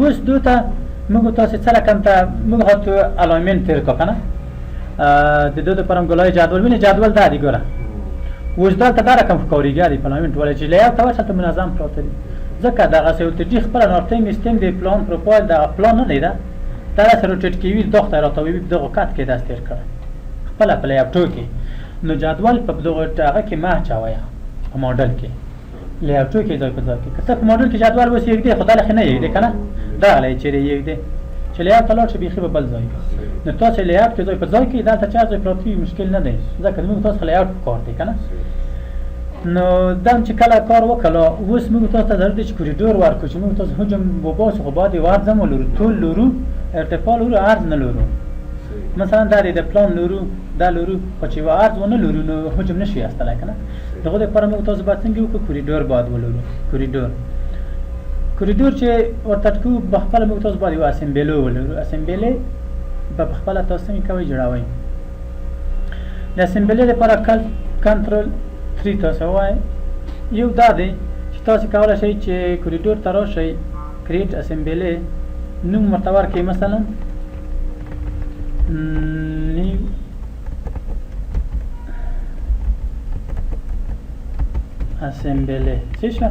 اوس دوته موږ تاسو څه رقم ته موږ هاتو alignment تیر کو کنه. د دو د پرم ګلای جدول ویني، جدول دا دی ګوره. اوس دلته دا رقم ښکارېږي دی alignment ولې چې layout ته ورشه ته منظم پراته دي، ځکه دغه Civil 3D خپله northing easting د plan profile دغه پلان نه دی، ده دا داسې rotate کوي، دغه ته راته وي دغه کت کې داس تیر کړی خپله په layout ټو کې. نو جدول په دغه هغه کې مه اچوه، په ماډل کې layout ټو کې ځای په ځای کې. که ته په ماډل کې جدول اوس یږدې خو دا لخې نه یږدې که نه، دغلی چېرې یږدې چې layout ته لاړ شي بیخي به بل ځای. نو تاسو layout کې ځای په ځای کې دلته چې ځای پراته وي مشکل نه دی، ځکه موږ تاسو layout په کار دی که نه. نو دم چې کله کار وکړو، اوس موږ تاسو ته ضرور دی چې کوریډور ورکړو چې موږ تاسو حجم وباسو، خو باید یو عرض هم ولرو، طول لرو، ارتفاع لرو، عرض نه لرو. مثلا دا د پلان لرو، دا لرو، خو چې یو عرض ونه لرو نو حجم نشي استلی که نه. دغه دپاره موږ تاسو باید څنګه وکړو؟ کوریډور باید ولرو. کوریډور چې ورته ټکو په خپله موږ تاسو باید یو assembly ولرو. assembly به په خپله تاسو څنګه کوئ جوړوئ؟ د assembly لپاره کنټرول 3 تاسو ووایئ. یو دا دی چې تاسو کولی شئ چې کوریډور ته راشئ، create assembly، نوم ورته ورکړئ، مثلا new assembly. څه شوه؟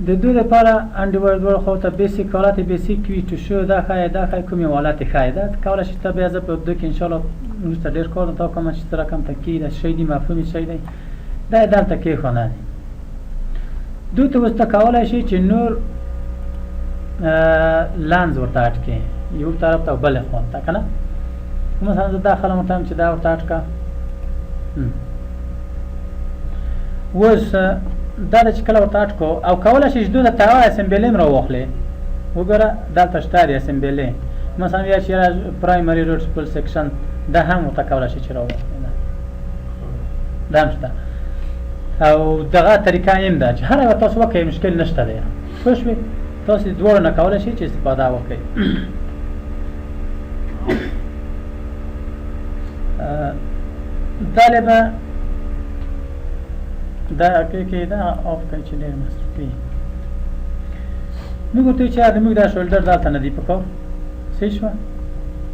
د دوی لپاره انډیوال دواړو خواو ته basic حالت basic وي to show. دا ښایي دا ښایي کوم یو حالت ښایي دا کولی شي ته بیا زه په دوی کې انشاءالله وروسته ډېر کار تا کوم چې څه رقم ته کېږي، دا شی دی، مفهوم یې شی دی، دا یې دلته کېښوده دی. دوی ته اوس ته کولی شي چې نور lines ورته add کړې یو طرف ته او بلې خوا ته که نه. مثلا زه دا خلم ورته چې دا ورته add کړه. اوس دا چې کله ورته add کړو او کولی شي چې دوی ته هغه assembly هم راواخلې. وګوره دلته شته دی assembly، مثلا بیا چې primary road full section دا هم ورته کولی شي چې راواخلې، دا هم شته. او دغه طریقه هم ده چې هر یوه تاسو وکړئ مشکل نشته دی. پوه شوې؟ تاسو دواړو نه کولی شئ چې استفاده وکړئ. دا به دا کې دا off کړئ چې ډېر مصروفي. موږ ورته چې د موږ دا shoulder دلته نه دی پکار، صحیح شوه؟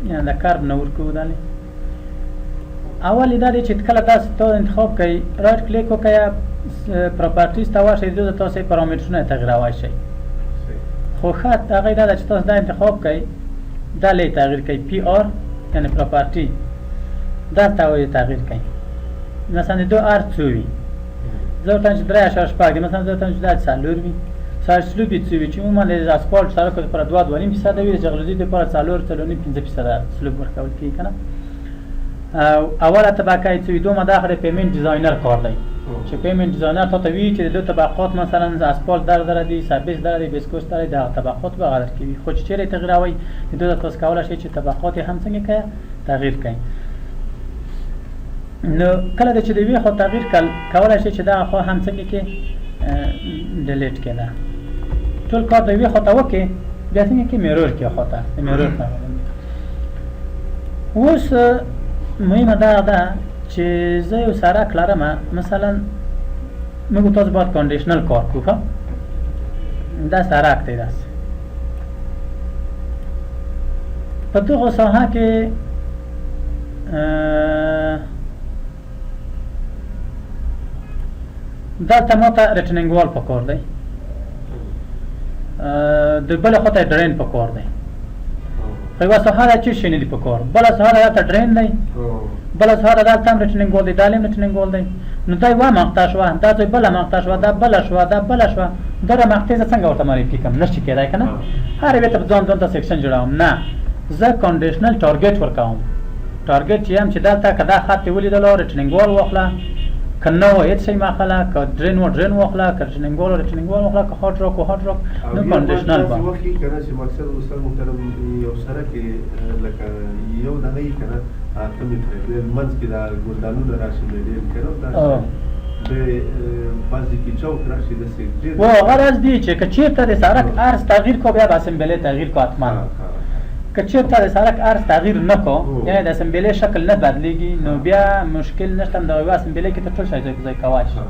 یعنې دا curb نه ورکوو. دالې اول دا دی چې کله تاسو ته انتخاب کړئ، right click وکړئ، properties ته ورشئ، دلته تاسو پارامترونه تغییرولی شئ. خو ښه هغه دا ده چې تاسو دا انتخاب کړئ، دا لې تغییر کړئ، PR یعنې property دلته وایي تغییر کړئ. مثلا د دو ار څو وي، زه ورته چې 3.6 دی، مثلا زه ورته چې دا 4 وي، side slope یې څو وي چې عموماً د اسفالټ سړک لپاره 2 2.5% وي، د جغلوزي لپاره 4 4.5 5% slope ورکول کېږي که نه. او اوله طبقه یې څه وي، دومره دا خو د pavement designer کار دی چې pavement designer تا ته وي چې د دوه طبقات مثلا اسفالټ در دره دي، sub-base دره دي، base course دره دي، دغه طبقات به غلط کوي. خو چې چیرې تغییروئ د دوی تاسو کولی شئ چې طبقات یې هم څنګه کړئ تغییر کړئ. نو کله چې د یوې خوا تغییر کړ کولی شئ چې دغه خوا هم څنګه کې delete کړئ. دا ټول کار د یوې خوا ته وکړئ، بیا څنګه کې mirror کې خوا ته د mirror ته. اوس مهمه دا ده چې زه یو سړک لرم، مثلا موږ تاسو باید conditional کار کوو. ښه دا سړک دی، داسې په دغه ساحه کې دلته ماته retaining wall پکار دی، د بلې خواته drain پکار دی. خو یوه ساحه ده چې شي نه دی پکار، بله ساحه ده دلته drain دی، بله ساحه ده دلته هم retaining wall دی، دا هم retaining wall دی. نو دا یوه مقطع شوه، دا ځای بله مقطع شوه، دا بله شوه، دا بله شوه. دا مقطع زه څنګه ورته معرفي کړم؟ نشي کېدای که نه. هر یوې ته ځان ځان ته section جوړوم. نه، زه conditional target ورکوم. target چې یم چې دلته که دا خط یې ولیدلو retaining wall واخله، که نه و هېڅ شی مه اخله، که drain و drain واخله، که retaining wall retaining wall واخله، که hard rock و hard rock. نو conditional به وخت که نه چې مقصد استاد محترم یو سړک لکه یو دغه یې که نه 8 متره بیا منځ کې دا ګلدانونه راشي ډېر که نه دا د بعضې کې چوک راشي داسې ډېر و غرض دی چې که چېرته د سړک عرض تغییر کو بیا به assembly تغییر کو حتما. که چېرته د سړک عرض تغییر نه کو، یعنې د assembly شکل نه بدلیږي، نو بیا مشکل نشته. د یوه assembly کې ته ټول شی ځای په ځای کوای شي.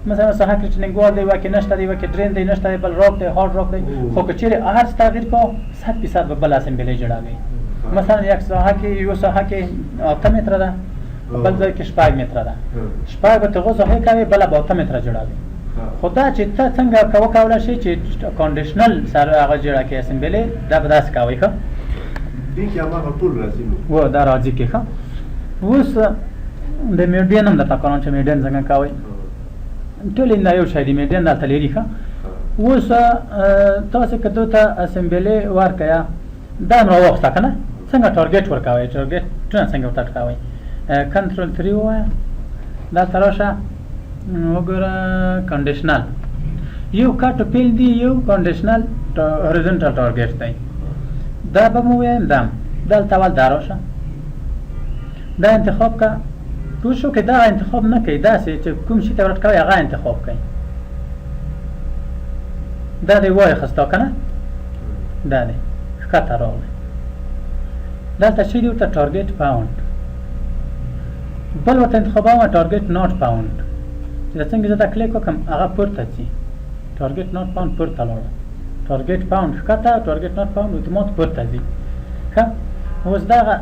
مثلا ساحه کې retaining wall دی، یوه کې نشته دی، یوه کې drain دی نشته دی، بل راک دی، hard rock دی. خو که چیرې هر څه تغییر کو، 100% به بل assembly جوړوي. مثلا یک ساحه کې، یو ساحه کې 8 متره ده، بل ځای کې 6 متره ده. شپږ به ته غو ساحه کوي، بله به 8 متره جوړوي. خو دا چې ته څنګه وکولای شي چې conditional سره هغه جوړه کې assembly، دا به داسې کوي، ښه؟ دې کې هماغه ټول راځي نو. و دا راځي کې، ښه. اوس د median هم درته کوم چې median څنګه کوي. ټول دا یو شی دی، median دلته لري، ښه. اوس تاسو که دوی ته assembly ورکړه، دا هم راوخته که نه، څنګه target ورکوي؟ target څنګه ورته کوي؟ کنټرول 3 ووایه، دلته راشه وګوره، conditional یو cut to fill دی، یو conditional horizontal target دی. دا به مو ویم، دم دلته اول دا راشه، دا انتخاب که. کوشش وکړئ دا انتخاب نه کوي، داسې چې کوم شي ته ورټ کوي هغه انتخاب کوي. دا دی وایي خستا که نه، دا دی ښکته راغلی. دلته چې دی ورته target found، بل ورته انتخابوم target not found، چې دا څنګه زه دا کلیک وکړم هغه پورته ځي. target not found پورته لاړه، target found ښکته، target not found اتومات پورته ځي. ښه، اوس دغه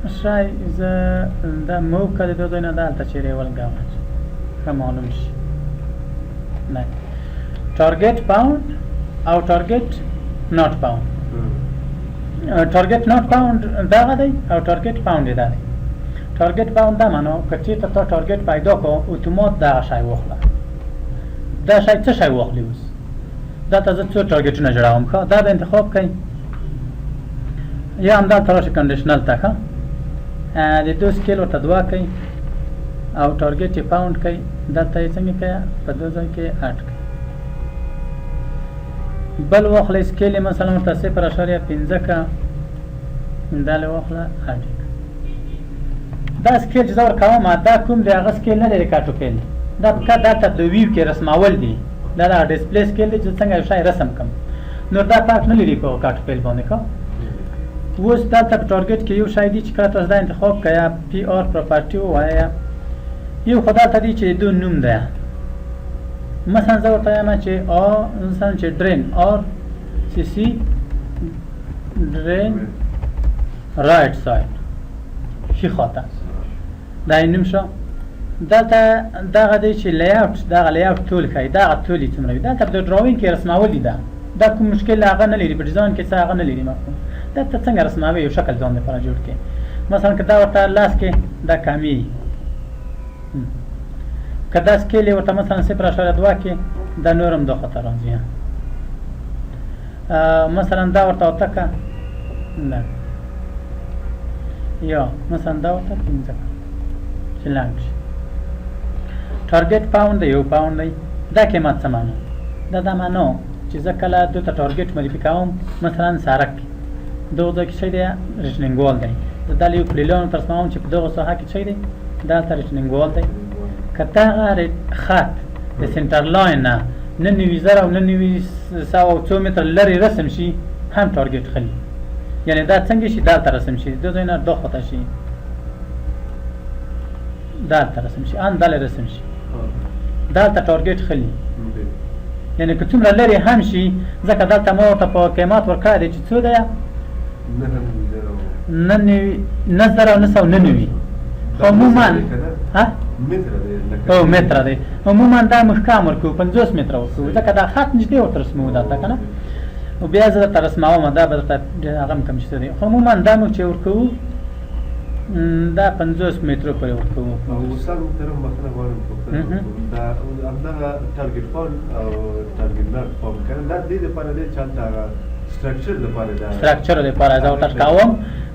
شی زه دا move که د دې ځای نه دلته چیرې ولګوم ښه معلوم شي. نه، target found او target not found. target not found دغه دی او target found دا دی. target found دا معنی که چیرته تا target پیدا کو، اتومات دغه شی واخله. دا شی څه شی واخلي؟ اوس دا ته زه څو target ونه جوړوم. ښه، دا به انتخاب کړئ یا هم دلته راشي conditional ته. ښه، د دو scale ورته دوه کوي او target یې found کوي. دلته یې څنګه کوي؟ په دو ځای کې add کوي. بل واخلئ، scale یې مثلا ورته 0.5 که، دا له واخله، add. دا scale چې زه ورکوم دا کوم دی؟ هغه scale نه دی د cut to fill. دا فقط دلته د view کې رسمول دي. دا د display scale دی چې څنګه یو شی رسم کم، نور دا فرق نه لري په cut to fill باندې. ښه، اوس دلته په target کې یو شی دی چې کله تاسو دا انتخاب کړئ، PR property ووایه، یو خو دلته دی چې دو نوم دی. مثلا زه ورته وایم چې مثلا چې drain RCC drain right side، ښي خواته، دا یې نوم شو. دلته دغه دی چې layout، دغه layout طول ښایي، دغه طول یې څومره وي. دلته په drawing کې رسمول دي. دا کوم مشکل هغه نه لري، په ډیزاین کې څه هغه نه لري مفهوم. دا ته څنګه رسموي یو شکل ځان لپاره جوړ کړي. مثلا که دا ورته لاس کې دا کمی، که دا scale یې ورته مثلا 0.2 کې، دا نورم دو خطر راځي. مثلا دا ورته 8 که نه، یا مثلا دا ورته 5 چې لنډ شي. target found دی، یو found دی. دا قیمت څه معنا؟ دا معنا چې زه کله دوته target معرفي کوم، مثلا سرک دغه ځای کې څه دی؟ retaining wall دی. زه دا یو پلیلان ترسموم چې په دغه ساحه کې څه دی؟ دلته retaining wall دی. که دغه خط د center line نه 99 زره او 99 سوه او څو متر لرې رسم شي، هم target خلی. یعنی دا څنګه شي؟ دلته رسم شي، د ځای نه دو خواته شي، دلته رسم شي، ان دلته رسم شي، دلته target خلی. یعنی که څومره لرې هم شي، ځکه دلته ما ورته په قیمت ورکړی دی چې څو دی؟ 99,999. خو عموما ها او متر دی. عموما دا موږ کم ورکوو، 50 متره ورکوو، ځکه دا خط نږدې ورته رسموو دلته که نه. او بیا زه درته رسموم، دا به درته هغه هم کم شي دی. خو عموما دا موږ چې ورکوو دا 50 مترو پورې ورکوو. او استاد محترم، بخښنه غواړم، پوښتنه وکړم. دا همدغه target found او target not found کنه، دا دې لپاره دی چې هلته هغه structure لپاره دا structure لپاره زه ورته کوم.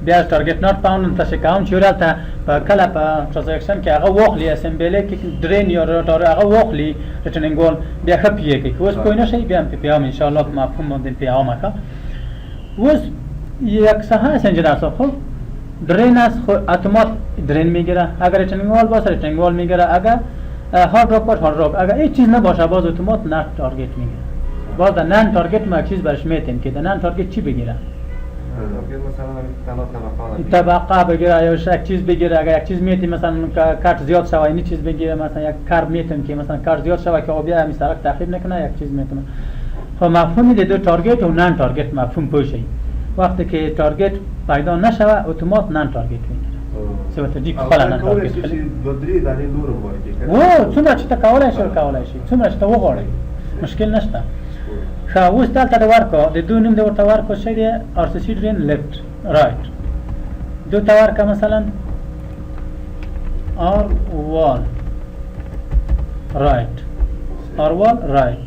بیا target not found تاسو کوم چې ورته په کله په transaction کې هغه واخلي، assembly کې drain یا روټر هغه واخلي، retaining wall، بیا ښه پیږي. که اوس پوه نه شئ، بیا هم په پیام ان شاء الله په مفهوم باندې پیام ښه. اوس یک ساحه است اینجا در خب drain است، خب اتومات drain میگیره. اگر retaining wall باشه retaining wall میگیره، اگر hard rock باشه hard rock، اگر هیچ چیز نباشه باز اتومات non target میگیره. باز در non target ما یک چیز برش میتیم که در non target چی بگیره. طبقه بگیره یا یک چیز بگیره. اگر یک چیز میتی مثلا کٹ زیاد شوه این چیز بگیره، مثلا یک کرب میتم که مثلا کٹ زیاد شوه که آبی همین سرک تخریب نکنه، یک چیز میتم. خب مفهوم دو target و non target مفهوم پوشه. وقتی که target پیدا نشوه اتومات non target میگیره. سوته جی خپل non target و څومره چې ته کولای شې کولای شې، څومره چې ته وغواړې مشکل نشته. ښه اوس دلته د ورکو د دوه نوم د ورته ورکو څه دی؟ RCC drain left right دو ته ورکه مثلا R wall right R wall right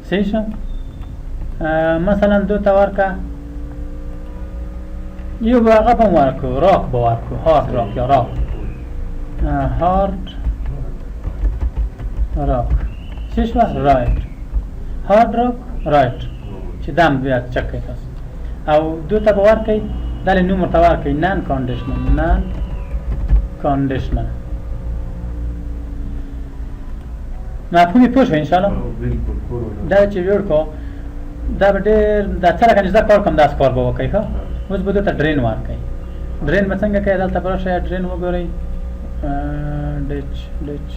صحیح شو. مثلا دو ته ورکه یو به هغه به هم ورکو، راک به ورکو، hard rock یا rock، hard rock صحیح شوه right hard rock right چې دم بیا چک کوي تاسو. او دو ته به ورکئ دا له نوم ورته ورکئ non conditional، non conditional. مفهوم یې پوه شوئ انشاءالله؟ دا چې جوړ کړو دا به ډېر دا څه رقم چې زه کار کوم داسې کار به وکړئ. ښه اوس به دلته drain ورکئ. drain به څنګه کوئ؟ دلته به راشئ drain وګورئ، ditch ditch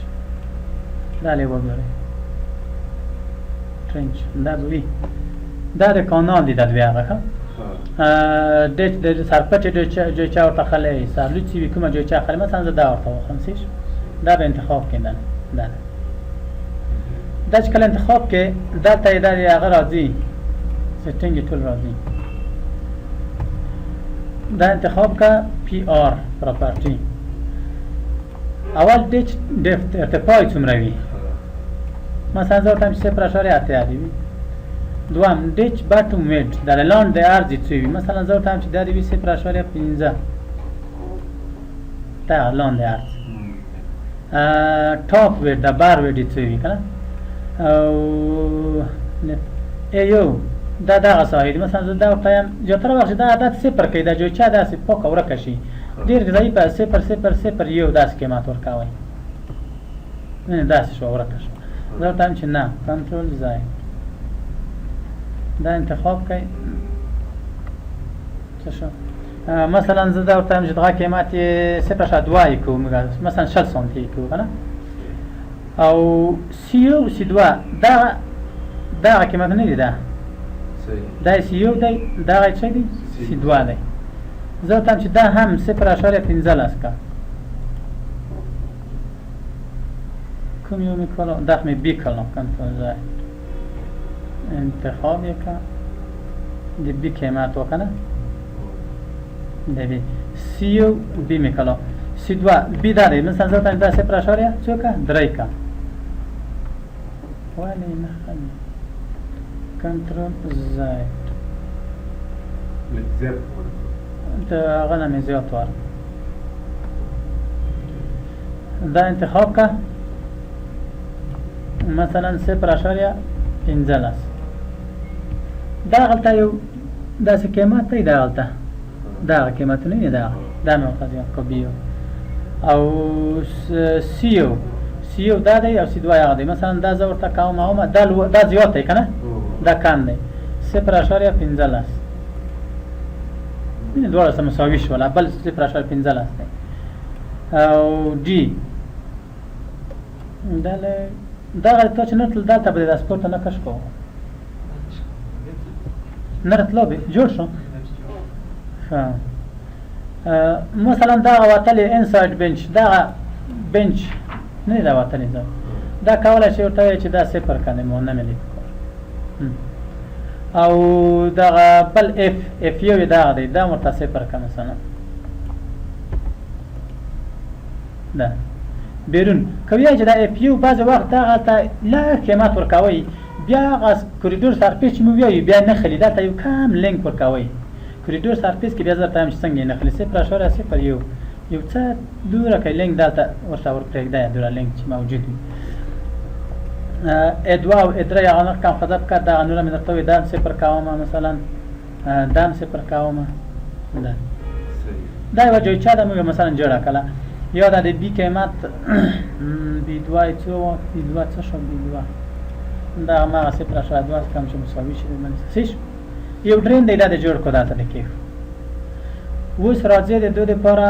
دا لې وګورئ trench دا به وي دا د کانال دی دا دوی هغه. ښه ditch د سرپټې جویچه ورته خلی، سرلوڅي وي کومه جویچه خلی، مثلا زه دا ورته واخلم صحیح شو. دا به انتخاب کړئ. دا دا چې کله انتخاب کړئ دلته یې دا هغه راځي setting یې ټول راځي. دا انتخاب که PR property اول ditch depth ارتفاع یې څومره وي، مثلا زه ورته وایم چې 0.8 دی وي. دوم ditch bottom width دا د لاندې عرض یې څه وي، مثلا زه ورته وایم چې دا دې وي 0.5 دا لاندې عرض. top width د بر width یې څه وي که نه، او یو دا دغه ساحې دي. مثلا زه دا ورته وایم زیاتره وخت چې دا عدد صفر کوي دا جویچه داسې پاکه ورکه شي، ډېر ضعیفه 0.001 داسې قیمت ورکوي، داسې شوه ورکه شوه. زه ورته وایم چې نه کنټرول ځای دا انتخاب کړئ څه شو. مثلا زه دا ورته وایم چې دغه قیمت یې 0.2 یې کوو، مثلا 20 سانتي یې کوو که نه. او سی یو سی دوه دا دغه قیمت نه دی، دا دا سی یو دی، دغه څه دی سی دوه دی. زه ورته وایم چې دا هم 0.15 که کوم یو مې کړو، دا خو مې بی کړو کنټرول ځای انتخاب یې کړه د بی قیمت وکړه نه د بی سی یو بی مې کړو سی دوه بی دا دی. مثلا زه ورته وایم دا 0.څو که درې که ولې نه خلي کنټرول زائد د هغه نه مې زیات ورکړ. دا انتخاب که مثلا 0.15 دا غلطه یو داسې قیمت دی، دا غلطه دغه قیمتونه نه دا دا مې ورته زیات کړو بی یو. او سی یو سی یو دا دی او سی دوه هغه دی. مثلا دا زه ورته کوم او دا دا زیات دی که نه دا کم دی 0.15 دواړه سره مساوي شول، بل 0.15 دی. او ډي دا دغه ته چې نه تل دلته به د سپورت نه کش کوو نه راتلو به جوړ شو. ښه مثلا دغه وتلې inside bench، دغه bench نه دی دا وتلې ځای دا کولی شي ورته ووایي چې دا صفر که دی مو نه مې دی پکار. او دغه بل F F یو یې دغه دی، دا ورته صفر که مثلا دا بیرون که ویایي چې دا F یو بعضې وخت دغه ته لږ قیمت ورکوئ، بیا هغه corridor surface چې مو ویایو بیا نه خلي، دلته یو کم length ورکوئ corridor surface کې بیا زه درته وایم چې څنګه یې نه خلي 0.01 یو څه دومره که length دلته ورته ور پرېږدی دومره length چې موجود وي. ا دوه او ا درې هغه نور کم خزه پکار، دغه نوره مې درته وویل دا هم صفر کوم مثلا دا هم صفر کوم. دا دا یوه جویچه ده موږ مثلا جوړه کړه. یا دا د بی قیمت بی دوه یې څو وه؟ بی دوه څه شو؟ بی دوه دا هماغه 0.2 کم چې مساوي شي صحیح شو. یو drain دی، دا د جوړ کو، دلته د کېښو. اوس راځي د دوی دپاره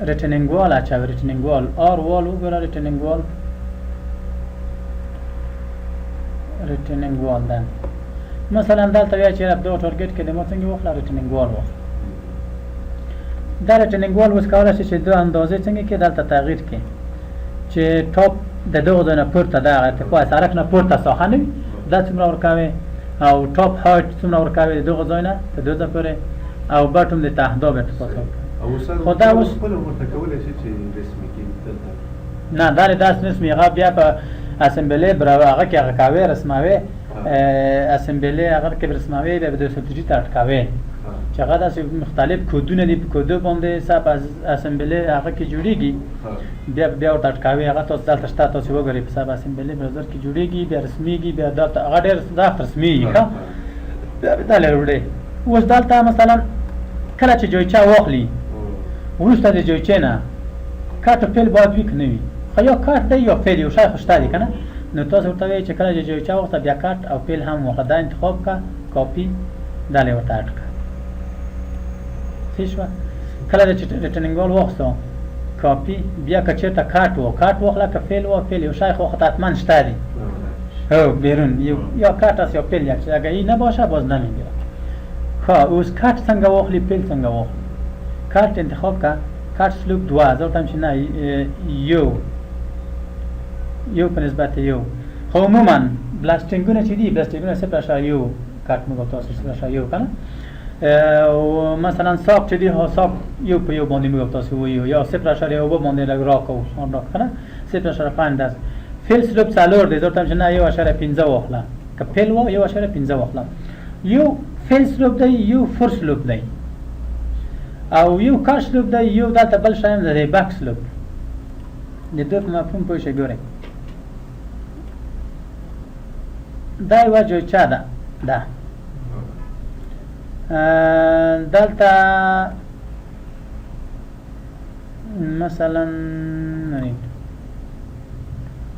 retaining wall اچوي. retaining wall، R wall وګوره، retaining wall، retaining wall ده. مثلا دلته بیا چې دغه target کې د ما څنګه واخله، retaining wall واخله. دا retaining wall اوس کولی شي چې دوه اندازې څنګه کې دلته تغییر کړي، چې top د دغه ځای نه پورته، دغه ارتفاع سرک نه پورته ساحه نه وي، دا څومره ورکوي، او top height څومره ورکوي د دغه ځای نه تر دغه ځای پورې، او bottom د تهداب ارتفاع څومره ورکوي. او استاد، خو دا اوس خپله ورته کولی شي چې رسمي کې دلته؟ نه، دا داسې نسمي. هغه بیا په assembly براوه، هغه کې هغه کوي، رسموي. assembly هغه کې رسموي، بیا به د سټریټ ته اټکوي چې هغه داسې مختلف کودونه دي، په کودو باندې سب assembly هغه کې جوړیږي، بیا ورته اټکوي. هغه تاسو دلته شته، تاسو وګورئ، په sub assembly browser کې جوړیږي، بیا رسمیږي، بیا دلته هغه ډېر سخت رسمیږي. ښه، بیا به دا لري وړي. اوس دلته مثلا کله چې جویچه واخلي، وروسته د جویچې نه cut او fill باید وي که نه وي؟ خو یا cut دی یا fill، یو شی خو شته دی که نه؟ نو تاسو ورته وایئ چې کله چې جویچه واخله، بیا cut او fill هم واخله. دا انتخاب که، کاپي، دا له ورته add کړه. صحیح شوه؟ کله چې retaining wall واخیستو، کاپي، بیا که چېرته cut و، cut واخله، که fill و، fill، یو شی خو حتما شته دی. هو، بیرون یو یا cut است یا fill، یک چیز. اگه این نباشه باز نمیگیره. ښه، اوس cut څنګه واخلي، fill څنګه واخلي؟ cut انتخاب که، cut slope دوه، زه ورته وایم چې نه، یو یو په نسبت یو. خو عموما blasting ونه چې دي، blasting ونه 0.1 cut موږ تاسو 0.1 که نه؟ او مثلا sock چې دی، sock یو په یو باندې موږ تاسو وایو، یا 0.1 باندې لږ راکو راک که نه، 0.5 است. fill slope څلور دی، زه ورته وایم چې نه، 1.5 واخله. که fill و، 1.5 واخله. یو fill slope دی، یو fore slope دی، او یو cut slope دی، یو دلته بل شی هم دی، back slope. د دوی په مفهوم پوه شئ. ګورئ، دا یوه جویچه ده، ده دلته مثلا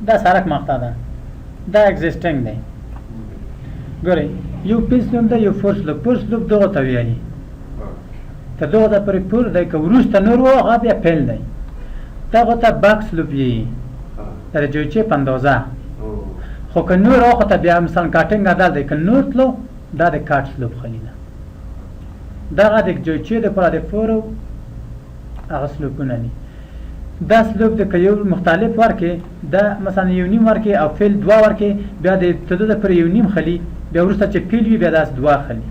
دا سرک مقطع ده، دا existing دی. ګورئ، یو fill slope دی، یو fore slope. fore slope دغه ته ویلي، تر دغه ځای پورې fore دی، که وروسته نور و، هغه بیا fill دی. دغه ته back slope یي، د جویچې په اندازه. خو که نور هغه ته بیا مثلا cutting عدل دی، که نور تلو، دا د cut slope خلی ده. دغه د جویچې دپاره د fore هغه slope ونه دي. دا slope د که یو مختلف ورکې، دا مثلا یو نیم ورکې او fill دوه ورکې، بیا د ابتدا د پر یو نیم خلی، بیا وروسته چې fill وي، بیا داسې دوه خلی.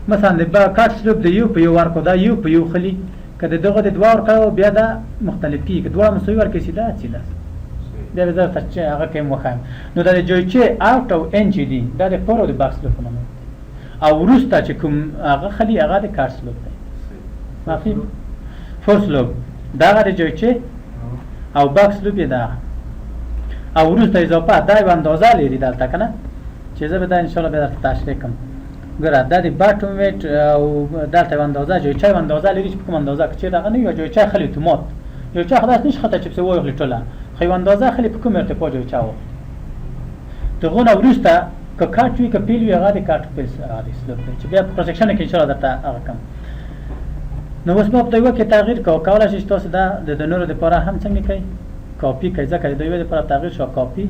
مثلا د cut slope د یو په یو ورکو، دا یو په یو خلی. که د دغه د دوه ورکړو، بیا دا مختلف کیږي. که دواړه مساوي ورکې سي، دا څه ده، بیا به زه درته چې هغه کې هم وښایم. نو دا د جویچې out او in چې دي، دا د fore او د back slope په نوم، او وروسته چې کوم هغه خلی، هغه د cut slope دی. مفهوم؟ fore slope دغه د جویچې او back slope یې دا، او وروسته اضافه دا یو اندازه لري دلته که نه، چې زه به دا انشاءالله بیا درته تشریح کړم. ګوره، دا د bottom weight او دلته یو اندازه جویچه یو اندازه لري چې په کوم اندازه که چېرته هغه نه وي، جویچه خلي اتومات. جویچه خو داسې نشي خطر چې پسې واخلي ټوله، خو یو اندازه خلي په کوم ارتفاع جویچه واخلي. دغه نه وروسته که cut وي که fill وي، هغه د cut fill هغه د slope دی، چې بیا په cross section کې انشاءالله درته هغه کوم. نو اوس ما په یوه کې تغییر کوو. کولی شئ چې تاسو دا د نورو دپاره هم څنګه کوئ، کاپي کوئ، ځکه د یوې دپاره تغییر شو، کاپي.